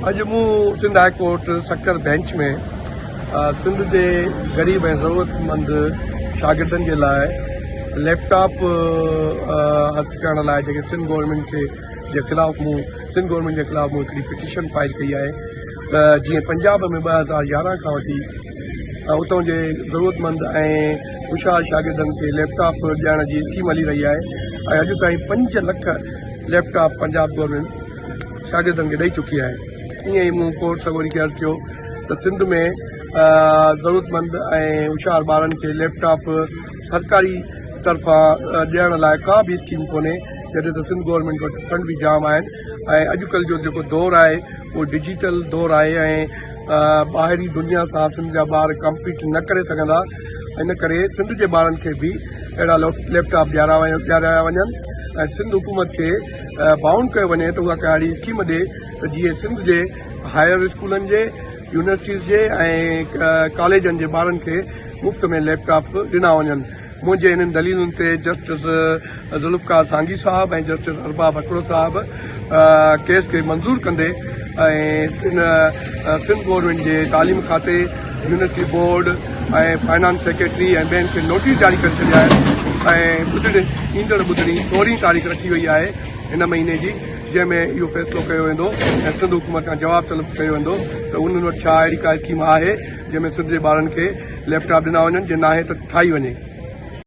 اڄ مون Sindh high court Sukkur bench ۾ Sindh جي غريب ۽ ضرورتمند شاگردن جي لاء ليپ ٽاپ هٿ ڪرڻ لاء جيڪي سنڌ گورنمينٽ کي جي خلاف مون سنڌ گورنمينٽ جي خلاف مون هڪڙي پٽيشن فائل ڪئي آهي ته جيئن پنجاب ۾ 2011 کان وٺي اتان جي ضرورتمند ۽ هوشيار شاگردن کي ليپ ٽاپ ڏيڻ جي اسڪيم هلي رهي آهي ۽ اڄ تائين 5 lakh laptop Punjab government شاگردن کي ڏئي چڪي آهي. ائين ئي مون ڪورٽ سڳوري کي عرض ڪيو ته سنڌ ۾ ضرورتمند ۽ هوشيار ٻارن کي ليپ ٽاپ سرڪاري طرفان ڏيڻ لاء ڪا به اسڪيم ڪونهي، جڏهن ته سنڌ گورنمينٽ وٽ فنڊ به جام آهن ۽ اڄڪلهه جو جيڪو دور آهي اهو ڊجيٽل دور آهي ۽ ٻاهرين دنيا سان سنڌ جا ٻار ڪمپيٽ نه ڪري سگهندا، ان ڪري سنڌ جي ٻارن کي به اهڙا ليپ ٽاپ ڏياريا وڃن ۽ سنڌ حڪومت کي بائونڊ ڪيو وڃي ته اها ڪا اهڙي اسڪيم ڏي ته جيئن سنڌ جي هائير اسڪولن جي، يونيورسٽيز جي ۽ ڪاليجن جي ٻارن کي مفت ۾ ليپ ٽاپ ڏنا وڃن. منهنجي انهن دليلن تي جسٽس ذوالفقار سانگي صاحب ۽ جسٽس ارباب هڪڙو صاحب ڪيس کي منظور ڪندي ۽ ان سنڌ گورنمينٽ جي تعليم کاتي، يونيورسٽي بورڊ ۽ فائنانس سيڪريٽري ۽ ٻين کي نوٽيس جاري ڪري ڇڏيا آهن ۽ ٻڌڻي ايندڙ ٻڌڻي سورهين تاريخ رکي وئي آهي هن مهيني جي جنهن ۾ اهو فيصلو ڪيو ويندو ۽ سنڌ حڪومت کان جواب طلب ڪيو ويندو ته انهن وٽ ڇا اهڙي ڪا اسڪيم آهي جنهن ۾ سنڌ جي ٻارن کي ليپ ٽاپ ڏنا وڃن جي ناهي ته ٺاهي وڃي.